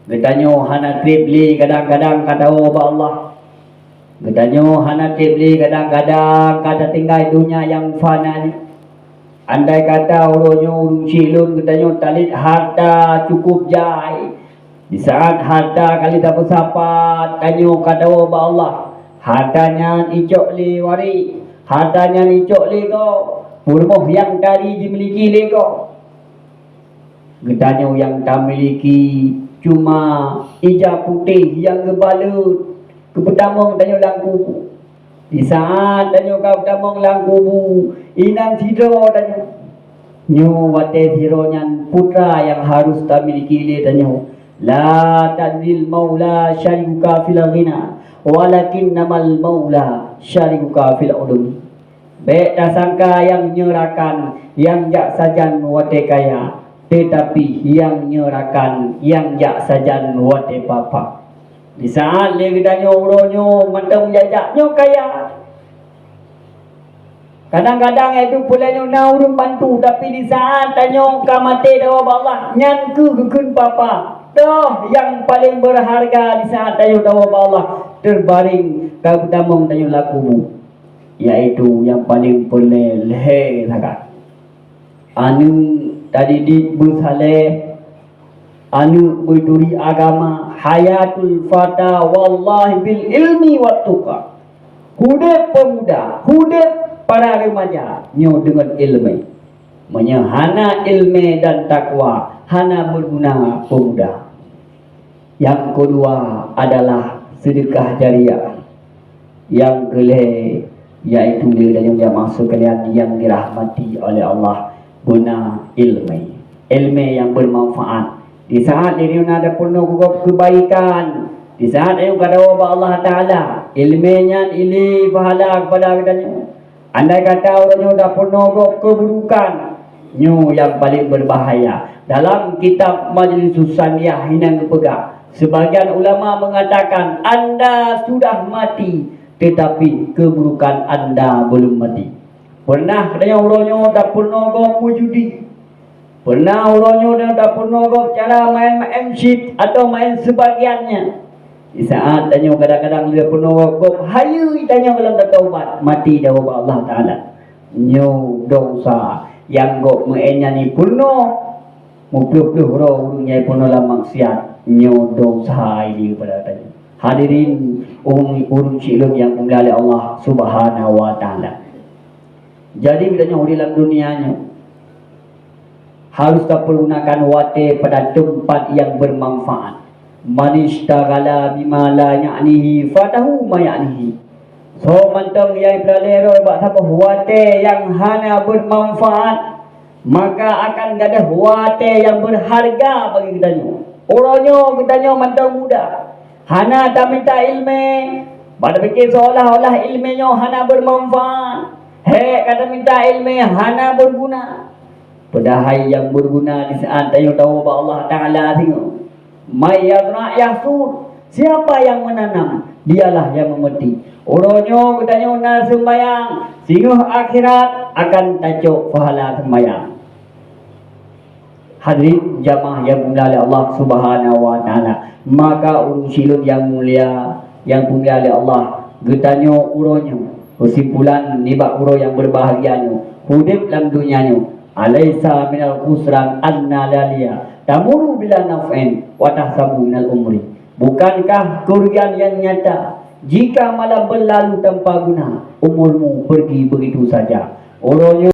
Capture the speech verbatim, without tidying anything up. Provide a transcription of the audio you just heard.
Geutanyoe hana treb lé kadang-kadang ka tawoe bak Allah. Geutanyoe hana treb lé kadang-kadang ka tatinggai donya nyang fana nyoe. Andai kata uroe nyoe ureuëng syik lôn geutanyoe talét harta cukup jai, di saat harta ka lheueh tapeusapat, tanyoe ka tawoe bak Allah. Harta nyan icok lé waréh, harta nyan icok lé gob, peurumoh nyang tadi jimiliki lé gob. Geutanyoe nyang tamiliki cuma ija putéh nyang geubalot keu peutamong tanyoe lam kubu. Di saat tanyoe ka peutamong lam kubu, inan sidroe tanyoe. Nyoe watée sidroe nyan putra nyang harôh tamiliki lé tanyoe. La tadril maula syariuka fil ghina, walakinnamal maula syariuka fil ulum. Bék tasangka nyang nyoe rakan nyang jak sajan watée kaya, teutapi nyang nyoe rakan nyang jak sajan watée papa. Di saat lé geutanyoe uroe nyoe mantong jak-jak nyoe kaya. Kadang-kadang itu peureulée nyoe na ureuëng bantu, tapi di saat tanyoe ka maté tawoe bak Allah, nyan keuh geukheun papa. Toh nyang paleng beurharga di saat tanyoe tawoe bak Allah, teubaréng ka geutamong tanyoe lam kubu. Yaitu nyang paleng peureulée lhée that. Aneuëk tadidik beusaléh, aneuëk beuturi agama, hayatul fata wallahi bil ilmi wat tuqa. Udeb peumuda, udeb para remaja nyoe deungon iéleumé. Meunyoe hana iéleumé dan takwa, hana beuguna peumuda. Nyang keudua adalah seudeukah jariah. Nyang keulhée, yaitu lé geutanyoe jamaah sekalian nyang dirahmati oleh Allah, beuna iéleumé. Iéleumé nyang beumanfaat. Di saat lé geutanyoe na tapeurunoe gob keubaikan, di saat tanyoe ka tawoe bak Allah Taala, iéleumé nyan ilée pahala keupada geutanyoe. Andai kata uroe nyoe tapeurunoe gob keuburukan, nyoe nyang paleng beubahaya. Dalam kitab Majlis Susaniyah hinan geupeugah, sebagian ulama mengatakan anda sudah mati, tetapi keuburukan anda belum mati. Pernah geutanyoe uroe nyoe tapeurunoe gob meujudi? Pernah uroe nyoe tapeurunoe gob cara maén-maén chip atau maén sebagiannya? Di saat tanyoe kadang-kadang lé peurunoe gob, hayeue tanyoe lam tatobat, mati tawoe bak Allah Taala. Nyoe desya nyang gob meuén nyan jipeurunoe, muplôh-plôh droe ureuëng nyang jipeurunoe lam maksiat, nyoe desya ilée keupada tanyoe. Hadirin, ureuëng, ureuëng syik lôn nyang dimulia lé Allah Subhanahu wa Taala. Jadi geutanyoe udeb lam dunia nyoe harôh tapeugunakan watée pada teumpat nyang beumanfaat. Man ishtaghala bima la ya'nihi fatahu ma ya'nihi. Soe mantong nyang jipeulalée droe bak saboh watée nyang hana beumanfaat, maka akan gadôh watée nyang beurharga bagi geutanyoe. Uroe nyoe geutanyoe mantong muda, hana taminta iéleumé, bak tapike seolah-olah iéleumé nyoe hana beumanfaat. Hék ka taminta iéleumé hana beuguna. Padahai nyang beuguna di saat tanyoe tawoe bak Allah Taala singoh. May yazra' yahsud, siapa yang menanam, dialah yang memetik. Uroe nyoe geutanyoe na seumbayang, singoh akhirat akan tacok pahala seumbayang. Hadirin jamaah nyang dimulia lé Allah Subhanahu wa Taala, maka ureuëng syik lôn nyang mulia, nyang dimulia lé Allah, geutanyoe uroe nyoe, keusimpulan nibak uroe nyang beubahgia nyoe, udeb lam donya nyoe, alaisa minal khusran anna lalia tamuru bila naf'in wa tahsabu minal umri. Bukankah keurugian nyang nyata jika malah beulalu tanpa guna, umurmu pergi begitu saja? Uroe nyoe